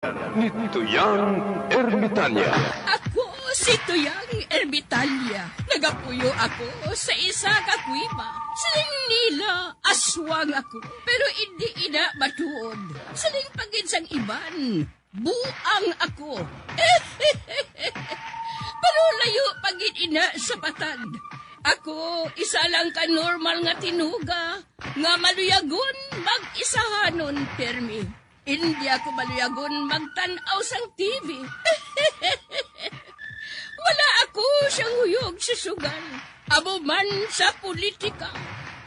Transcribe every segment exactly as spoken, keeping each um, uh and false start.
ni Tuyang Ermitanya. Ako si Tuyang Ermitanya. Nagapuyo ako sa isa ka kuweba. Siling nila, aswang ako. Pero indi ina matuod. Siling pa gid sang iban, buang ako. Pero layo pa gid ina sa patag. Ako, isa lang ka normal nga tinuga nga maluyagon mag-isahanon pirmi. Indi ako maluyagon magtan-aw sang T V. Wala ako siyang huyog sa sugal, amo man sa politika.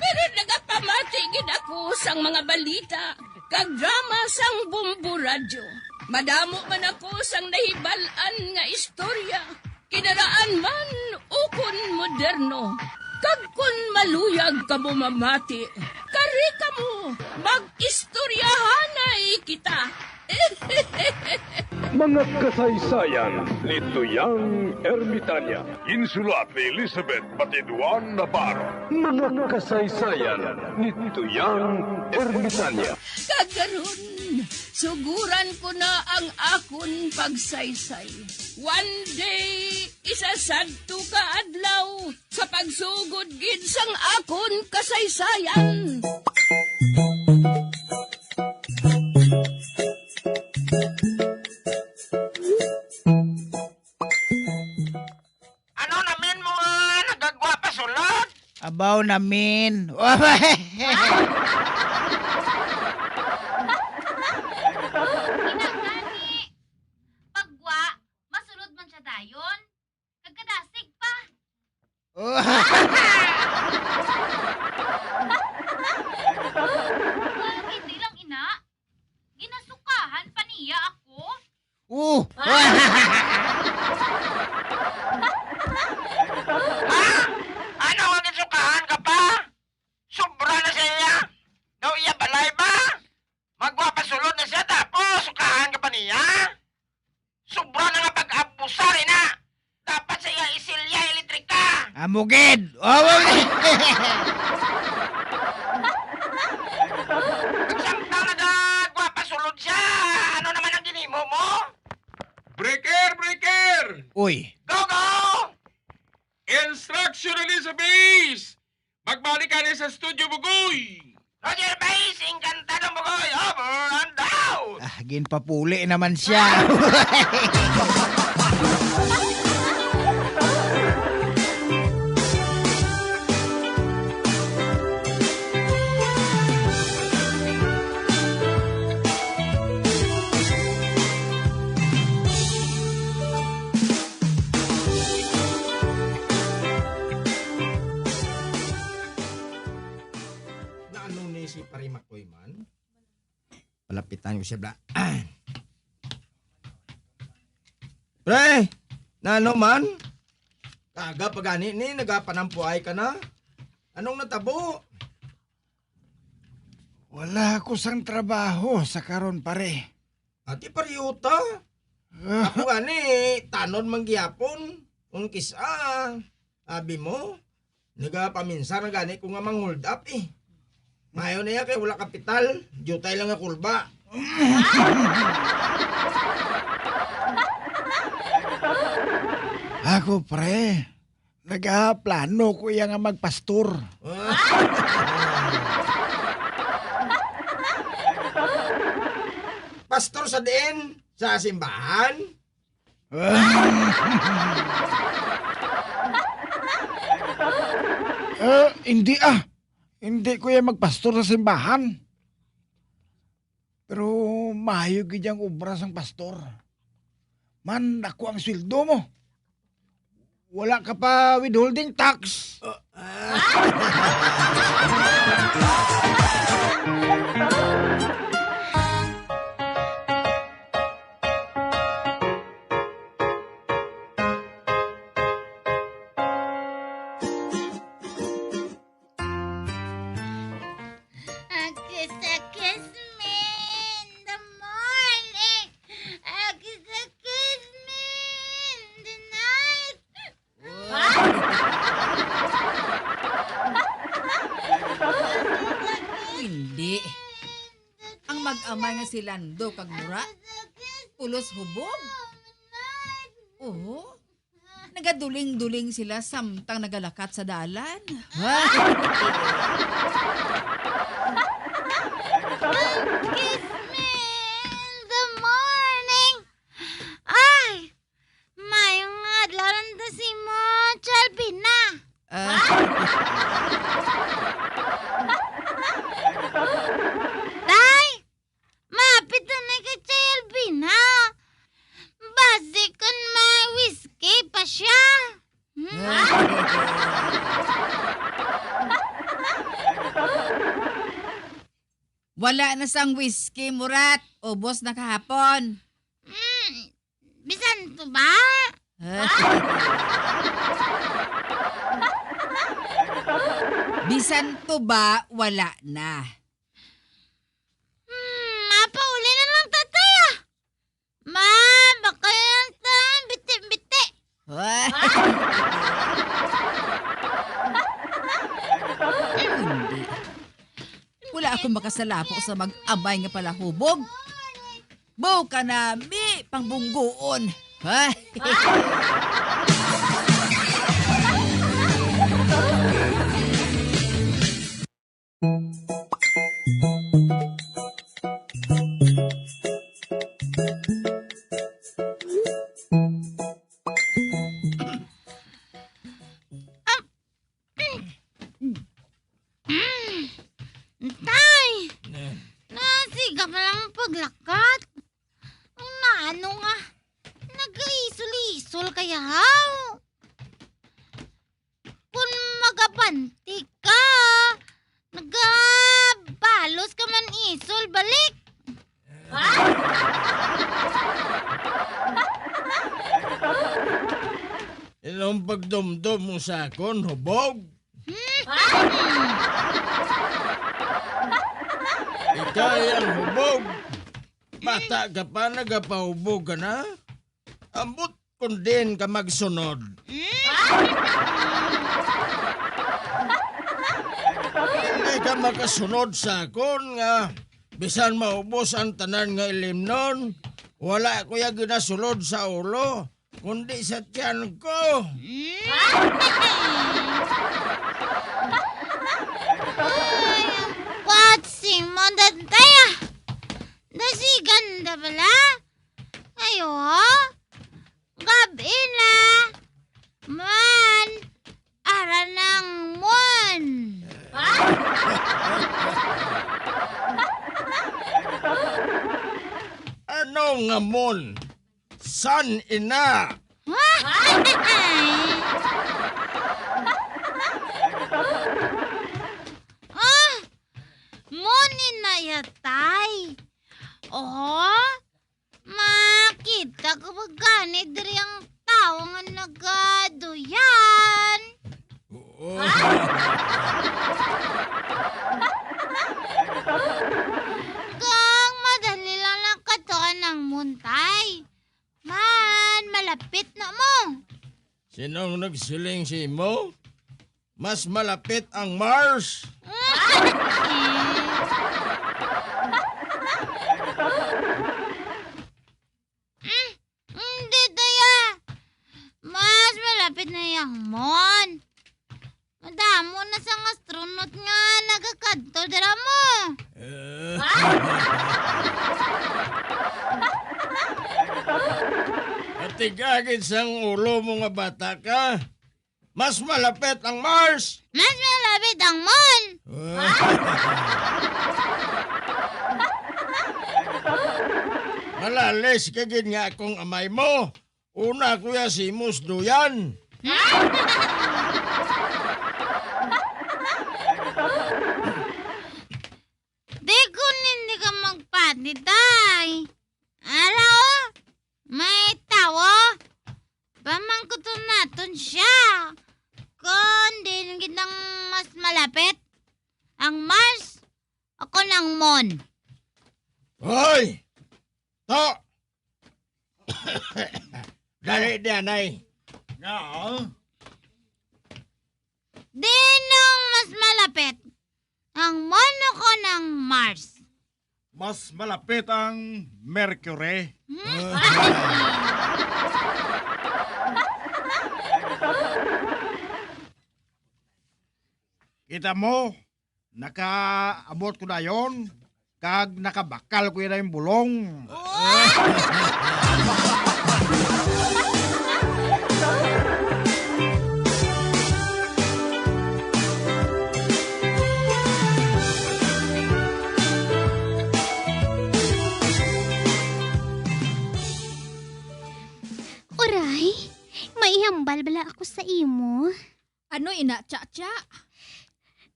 Pero nagapamati gid ako sang mga balita kag drama sang Bombo Radyo. Madamo man ako sang nahibal-an nga istorya, kinaraan man ukon moderno. Kag kon maluyag kamo mamati, kari kamo, mag-istoryahanay kita. Mga kasaysayan ni Tuyang Ermitanya. Ginsulat ni Elizabeth Batiduan Navarro. Mga kasaysayan ni Tuyang Ermitanya. Kag karon, suguran ko na ang akon pagsaysay. One day, isa sadto ka adlaw, sa pagsugod gid sang akon kasaysayan. Ano namin mo nga nagagwa pa sulod? Abaw namin. Ina gani, pagwa, masulod man siya dayon. Kagkadasig pa. Oh. Hindi lang, ina. Ginasukahan pa niya ako. Oh. Ha? Ano nga ginsukahan ka pa? Sobra na sa iya. Daw iya balay ba? Magwa pa sulod na siya, tapos sukahan ka pa niya? Sobra na nga pag-abusar, ina. Dapat sa iya isilya elektrika. Amo gid. Oh, wow. Samtang nagagwa pa sulod siya, ano naman ang ginimo mo? Breaker, breaker! Uy. Go, go! Instruction release sa base! Magbalik ka na sa studio, Bugoy! Roger Base, Encantado, Bugoy, over and out! Ah, ginpapuli naman siya. Naano ni si Pare Makoy man? Palapitan ko siya, bla. Pre, naano man? Kaga pa gani ni, nagapanampuay ka na. Anong natabo? Wala ako sang trabaho sa karon, pare. Ati, pariyuta. Ah. Ako gani, tanon man gihapon. Kung kisa, abi mo, nagapaminsar na gani ko nga mang-hold up, eh. Mayo na yan kay wala kapital. Diutay lang nga kulba. Ako, pre, nagaplano ko iya nga magpastor. Pastor sa diin? Sa simbahan? Eh, hindi, ah. Hindi ko iya magpastor sa simbahan. Pero maayo gid ang obra sang pastor. Man, dako ang sweldo mo. Wala ka pa withholding tax. Uh, ah. A kiss, a kiss me in the morning. A kiss, a kiss me in the night. Hindi. Ang mag-amay nga si Lando kag Mura, pulos hubog. Oh, nagaduling-duling sila samtang nagalakat sa dalan. Kiss me in the morning. Ay, maayong adlaw lang ta sa imo, Chalvina. Ah. Tay, maapit na ni kay Chalvina. Basi kun may whiskey pa siya. Hmm? Wala na sang whiskey, Murat. Ubos na kahapon. Mm, bisan tuba? Bisan tuba, wala na. Hmm, mapauli na lang, tatay, ah. Ma, baka yan ta, biti-biti. Hindi. Wala ako makasalapo sa mag-amay nga palahubog. Buka na mi pangbungguon. Ha? Tay! Eh. Nasiga pa lang ang paglakat. Ang naano nga, nagaisul-isul kaya haw? Kung magapanti ka, nagabalos ka man isol balik. Inong pagdumdom mo sa akon, hubog? Hmm? Ikaw ang hubog. Bata ka pa, nagapahubog ka na? Ambot kung diin ka magsunod. Hindi ka makasunod sa akon nga bisan maubos ang tanan nga ilimnon, wala ko ya ginasulod sa ulo, kundi sa tiyan ko. Ay, ang kwatsi mo, Dantay, ah. Dasigan da bala? Ayo, gab-i na. Man, ara nang mon. Ano nga mon? San ina? Ah! Mon ina ya, tay. Oh, makita ko ba gani diri ang tawo nga nagaduyan? Oo. Kag madali lang nakatuan ang mon, tay. Man, malapit na mo. Sinong nagsiling sa imo? Mas malapit ang Mars. Mm, hindi, daya. Mas malapit na yang mon. Madamo na sang astronaut nga nagakadto dira mo. Eh. Atig-agid sang ulo mo nga bata ka. Mas malapit ang Mars. Mas malapit ang moon. Malalis ka gid nga akong amay mo. Una ko ya si Mos Duyan. Di ko nindi ka magpati, tay. Ara, oh, may tawo. Pamangkuton naton siya. Kon diin gid ang mas malapit, ang Mars o kon ang Moon? Hoy! To! Dali diyan, ay. Nga, oh. Diin ang mas malapit? Ang Moon o kon ang Mars? Mas malapit ang Mercury. Kita mo, nakaabot ko dayon, kag nakabakal ko na yung bulong. Uray, may ihambal bala ako sa imo. Ano ina, Cha-cha?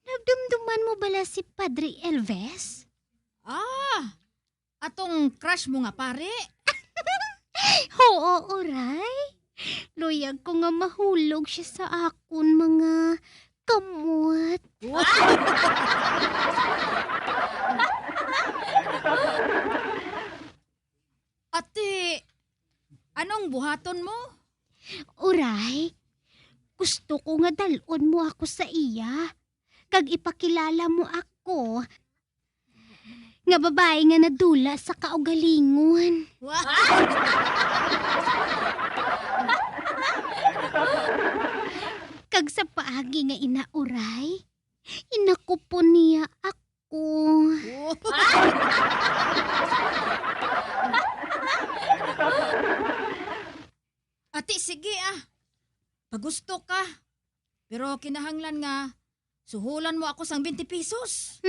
Nagdumduman mo bala si Padre Elvis? Ah, atong crush mo nga pare? Oo, uray. Luyag ko nga mahulog siya sa akon mga kamot. Ate, anong buhaton mo? Uray, gusto ko nga dal-on mo ako sa iya, kag ipakilala mo ako nga babayi nga nadula sa kaugalingon. Kag sa paagi nga ina, Uray, inakupon niya ako. Ate, sige ah. Pagusto ka. Pero kinahanglan nga suhulan mo ako sang twenty pesos.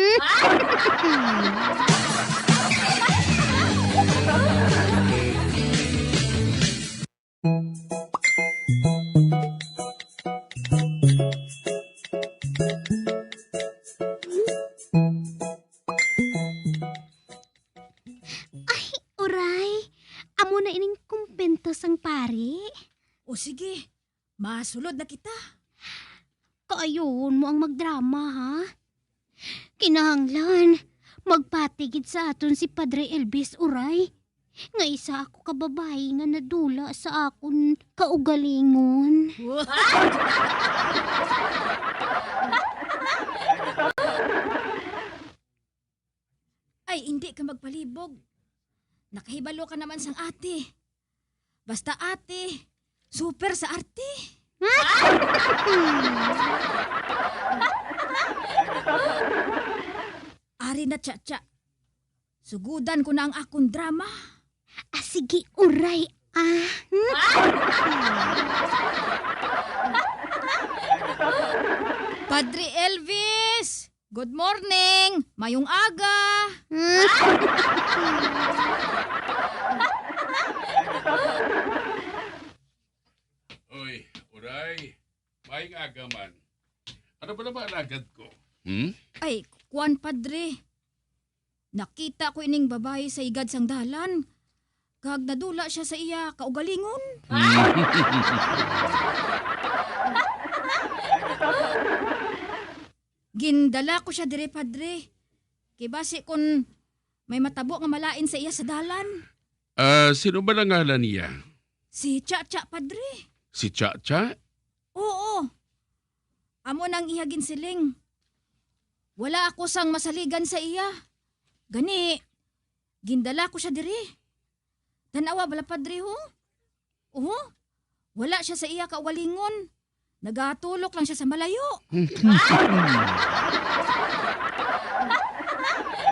Ay, uray. Amo na ining kumbento sang pari. O sige, masulod na kita. Kaayuhon mo ang magdrama, ha? Kinahanglan, magpati gid sa aton si Padre Elvis, uray. Nga isa ako ka babayi nga nadula sa akon kaugalingon. Ay, hindi ka magpalibog. Nakahibalo ka naman sang ate. Basta ate, super sa arte. Ari na, Cha-cha. Sugudan ko na ang akon drama. Ah, sige, uray, ah. Padre Elvis! Good morning! Mayong aga! Oy, uray. Mayong aga man. Ano ba naman alagad ko? Hmm? Ay, kuwan, Padre. Nakita ko ining babayi sa higad sang dalan, kag nadula siya sa iya kaugalingon. Gindala ko siya diri, Padre. Kay basi kun may matabo nga malain sa iya sa dalan. Ah, sino ba ang ngalan niya? Si Cha-cha, Padre. Si Cha-cha? Oo. Amo nang iya ginsiling. Wala ako sang masaligan sa iya. Gani, gindala ko siya diri. Tan-awa bala, Padre, ho? Oho, wala siya sa iya kaugalingon. Nagatulok lang siya sa malayo.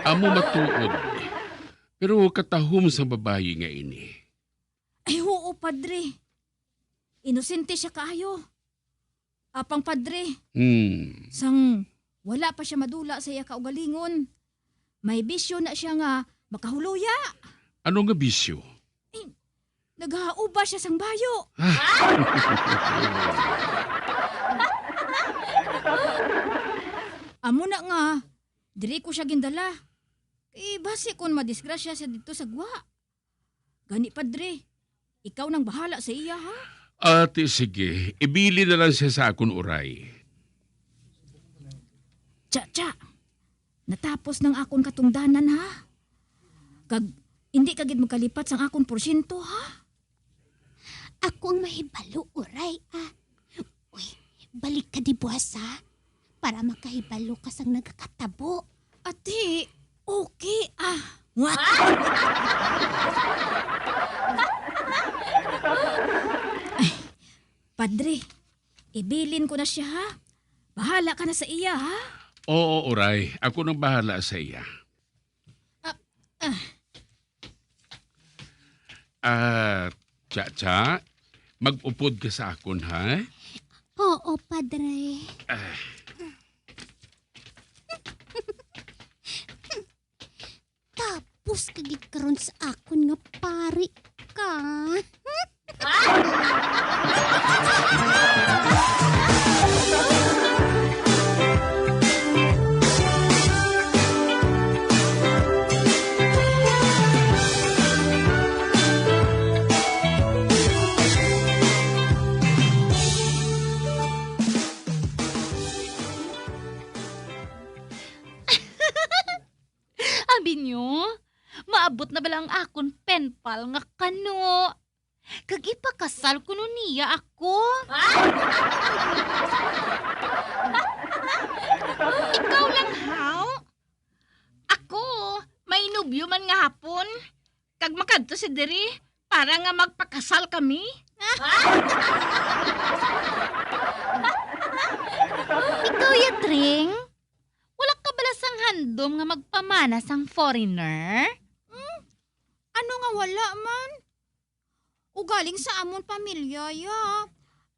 Amo matuod. Pero katahom sang babayi nga ini. Ay, oo, Padre. Inosente siya kaayo. Apang, Padre, Hmm. sang wala pa siya madula sa iya kaugalingon, may bisyo na siya nga makahuluya. Ano nga bisyo? Eh, naghauba siya sang bayo. Ah. Amo na nga, diri ko siya gindala. Kay basi kon madisgrasya siya didto sa gwa. Gani, Padre, ikaw nang bahala sa iya, ha? Ati, sige. Ibili na lang siya sa akon uray. Cha-cha, natapos nang akon katungdanan, ha? Kag hindi ka gid magkalipat sang akon porsyento, ha? Ako ang mahibalo, uray, ah. Uy, balik ka di buwas, ha? Para makahibalo ka sang nagakatabo. Ati, okay, ah. Ay, Padre, ibilin ko na siya, ha? Bahala ka na sa iya, ha? Oo, Uray. Ako nang bahala sa iya. Ah, ah. Ah, Chacha, mag-upod ka sa akon, ha? Oo, Padre. Ah. Tapos ka gid karon sa akon nga pari ka. Abi nyo, maabot na bala ang akon pen pal nga kano? Kag ipakasal kuno niya ako? Ikaw lang, haw? Ako, may nobyo man nga hapon. Kag makadto si diri para nga magpakasal kami? Ikaw, Yatring? Wala ka bala sang handom nga magpamana sang foreigner? Hmm? Ano nga wala man? Ugaling sa amon pamilya, ya.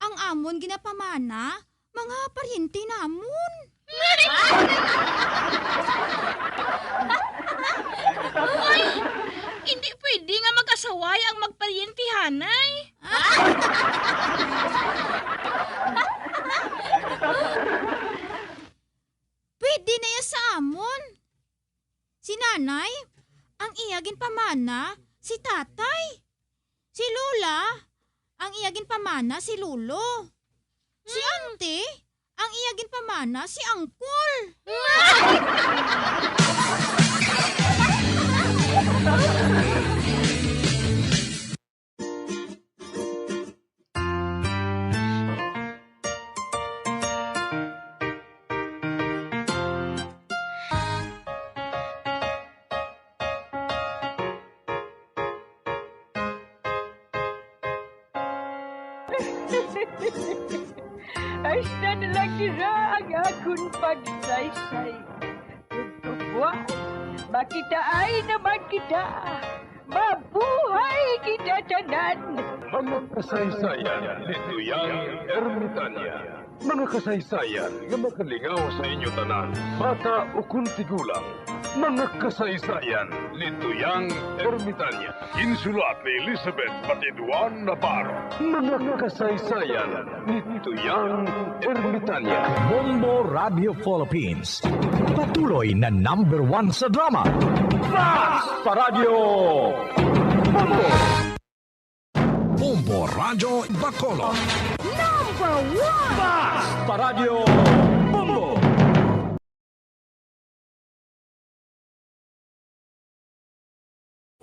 Ang amon ginapamana, mga paryente namon. Ay, hindi pwede nga mag-asaway ang magparyentihanay. Pwede na ya sa amon. Si nanay, ang iya ginpamana, si tatay. Si lola, ang iya ginpamana, si lolo. Si ante, ang iya ginpamana, si angkol. Hasta na lang dira ang akon pagsaysay. Ug buwas, makitaay naman kita. Mabuhay kita tanan! Mga kasaysayan ni Tuyang Ermitania. Mga kasaysayan nga makalingaw sa inyo tanan, bata ukon tigulang. Mga kasaysayan ni Tuyang Ermitania. Ginsulat ni Elizabeth Batiduan Navarro. Mga kasaysayan ni Tuyang Ermitania. Bombo Radio Philippines. Patuloy na number one sa drama. Fast Paradyo Bombo! Bombo Radyo Bacolod. Number one! Fast Paradyo Bombo!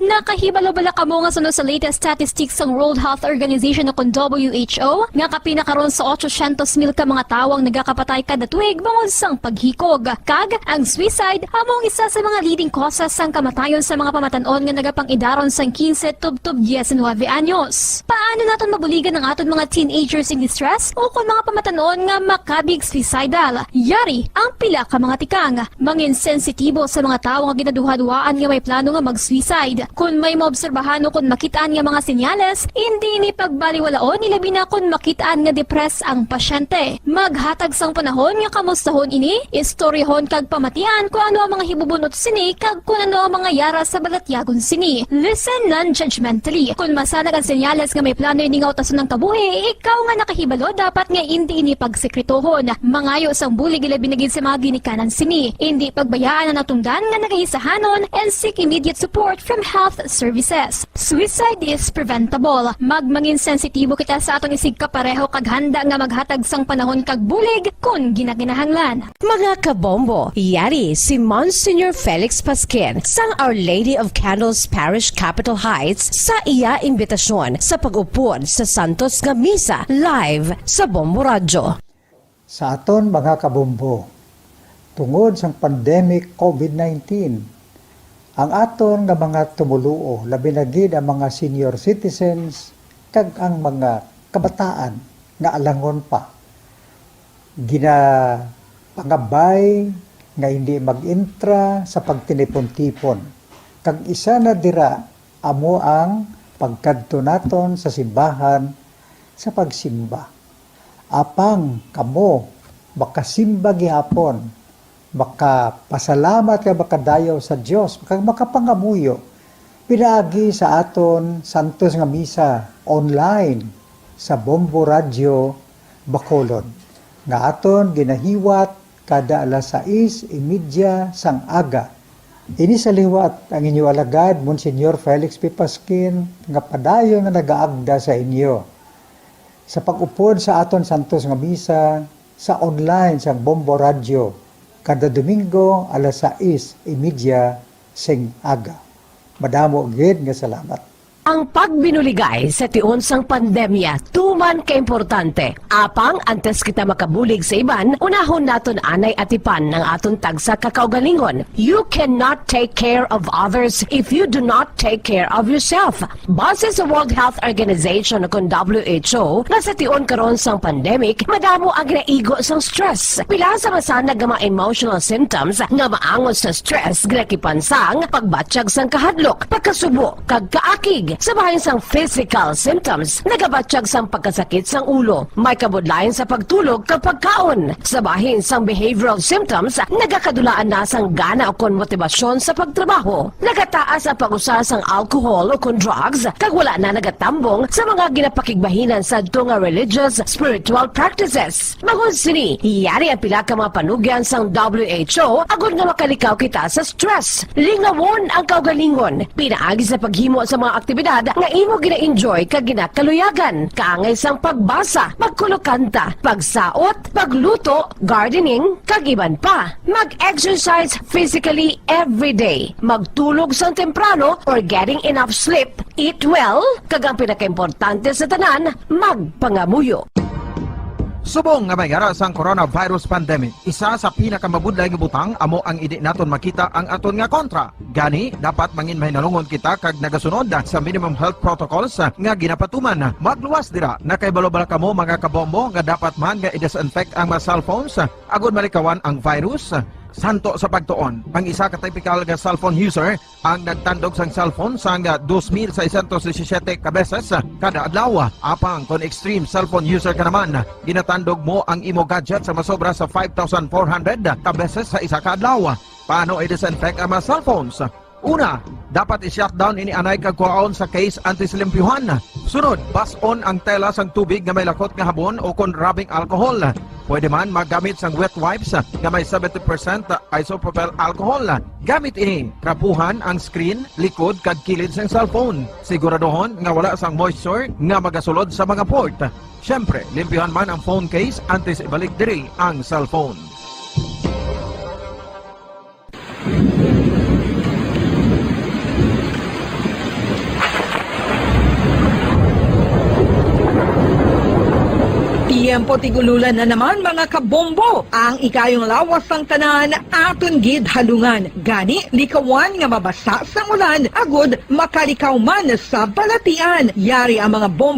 Nakahibalo bala kamo nga suno sa latest statistics sang World Health Organization o kon W H O, nga kapin na karon sa ochocientos mil ka mga tawo ang nagakapatay kada tuig bangod sang paghikog? Kag ang suicide amo ang isa sa mga leading causes sang kamatayon sa mga pamatan-on nga nagapang-idaron sang quince tubtob diecinuebe anyos. Paano naton mabuligan ang aton mga teenagers in distress o kon mga pamatan-on nga makabig suicidal? Yari ang pila ka mga tikang. Mangin sensitibo sa mga tawo nga ginaduhaduhaan nga may plano nga mag-suicide. Kon may maobserbahan o kon makit-an nga mga senyales, indi ini pagbaliwalaon, ilabi na kon makit-an nga depressed ang pasyente. Maghatag sang panahon nga kamustahon ini, istoryahon kag pamatian kon ano ang mga hibubun-ot sini kag kon ano ang mga yara sa balatyagon sini. Listen non-judgmentally. Kon masanag ang senyales nga may plano ini nga utason ang kabuhi, ikaw nga nakahibalo dapat nga indi ini pagsekretohon. Mangayo sang bulig, ilabi na gid sa mga ginikanan sini. Indi pagbayaan ang natungdan nga nagahisahanon and seek immediate support from health services. Suicide is preventable. Magmangin sensitibo kita sa aton isigkapareho kag handa nga maghatag sang panahon kag bulig kon ginakinahanglan. Mga kabombo, yari si Monsignor Felix Pasquin sang Our Lady of Candles Parish, Capitol Heights, sa iya imbitasyon sa pag-upod sa Santos nga Misa live sa Bombo Radyo. Sa aton mga kabombo, tungod sang pandemic COVID nineteen, Ang aton nga mga tumoluo, labi na gid ang mga senior citizens kag ang mga kabataan nga alangon pa, ginapangabay nga hindi mag-entra sa pagtinipon-tipon. Kag isa na dira amo ang pagkadto naton sa simbahan sa pagsimba. Apang kamo makasimba gihapon, makapasalamat kag makadayaw sa Dios, kag makapangamuyo pinaagi sa aton santos nga misa online sa Bombo Radyo Bacolod, nga aton ginahiwat kada alas sais y media sang aga. Ini sa liwat ang inyo alagad, Monsignor Felix P. Pasquin, nga padayon nga nagaagda sa inyo sa pag-upod sa aton santos nga misa sa online sang Bombo Radyo kada Domingo alas sais y media sing aga. Madamo gid nga salamat. Ang pagbinuligay sa tion sang pandemya tuman ka importante. Apang antes kita makabulig sa iban, unahon naton anay atipan ang aton tagsa ka kaugalingon. You cannot take care of others if you do not take care of yourself. Base sa World Health Organization o kon W H O, nga sa tion karon sang pandemic, madamo ang ginaigo sang stress. Pila sa masanag nga mga emotional symptoms nga maangot sa stress, ginakipan sang pagbatyag sang kahadlok, pagkasubo, kag kaakig. Sa bahin sang physical symptoms, nagabatyag sang pagkasakit sang ulo, may kabudlayan sa pagtulog kag pagkaon. Sa bahin sang behavioral symptoms, nagakadulaan na sang gana ukon motibasyon sa pagtrabaho. Nagataas ang pag-usa sang alcohol ukon drugs, kag wala na nagatambong sa mga ginapakigbahinan sadto nga religious, spiritual practices. Bangod sini, yari ang pila ka mga panugyan sang W H O agod nga makalikaw kita sa stress. Lingawon ang kaugalingon pinaagi sa paghimo sa mga aktibidad nga imo gina-enjoy kag ginakaluyagan, kaangay sang pagbasa, pagkulokanta, pagsaot, pagluto, gardening, kag iban pa. Mag-exercise physically every day. Magtulog sang temprano or getting enough sleep. Eat well, kag ang pinakaimportante sa tanan, magpangamuyo. Subong nga may ara sang coronavirus pandemic, isa sa pinakamabudlay nga butang amo ang hindi naton makita ang aton nga kontra. Gani, dapat mangin mahinalungon kita kag nagasunod sa minimum health protocols nga ginapatuman. Magluwas dira, nakahibalo bala kamo, mga kabombo, nga dapat man nga i-disinfect ang mga cellphones agod malikawan ang virus? Santo sa pagtuon, ang isa ka typical nga cellphone user ang nagtandog sang cellphone sang dos mil seiscientos diecisiete ka beses kada adlaw. Apang kon extreme cellphone user ka naman, ginatandog mo ang imo gadget sa masobra sa five thousand four hundred ka beses sa isa ka adlaw. Paano i-disinfect ang mga cellphones? Una, dapat i-shutdown ini anay kag kuhaon sa case antes limpyuhan. Sunod, bas-on ang tela sang tubig nga may lakot nga habon o kon rubbing alcohol. Pwede man maggamit sang wet wipes nga may seventy percent isopropyl alcohol. Gamit ini, trapuhan ang screen, likod, kag kilid sang cellphone. Siguraduhon nga wala sang moisture nga magasulod sa mga port. Siyempre, limpyuhan man ang phone case antes ibalik diri ang cellphone. Tiyempo tig-ululan na naman, mga kabombo. Ang ikayong lawas sang tanan aton gid halungan. Gani, likawan nga mabasa sang ulan agud makalikaw man sa balatian. Yari ang mga bombo